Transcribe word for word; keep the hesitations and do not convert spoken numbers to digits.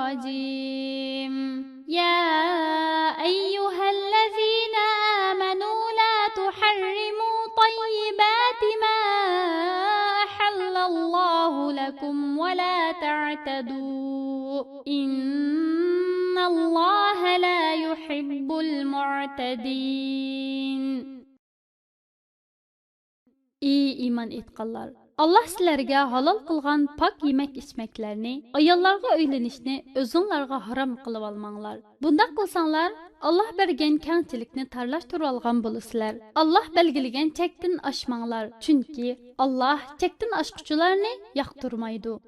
الرجيم. يا أيها الذين آمنوا لا تحرموا طيبات ما أحل الله لكم ولا تعتدوا، إن الله لا يحب المعتدين. ئى ئىمان ئېيتقانلار! ئاللاھ سىلەرگە ھالال قىلغان پاك يېمەك-ئىچمەكلەرنى، ئاياللارغا ئۆيلىنىشنى ئۆزۈڭلارغا ھارام قىلىۋالماڭلار. بۇنداق قىلساڭلار، ئاللاھ بەرگەن كەڭچىلىكنى تارلاشتۇرۇۋالغان بولىسىلەر. ئاللاھ بەلگىلىگەن چەكتىن ئاشماڭلار، چۈنكى ئاللاھ چەكتىن ئاشقۇچىلارنى ياقتۇرمايدۇ.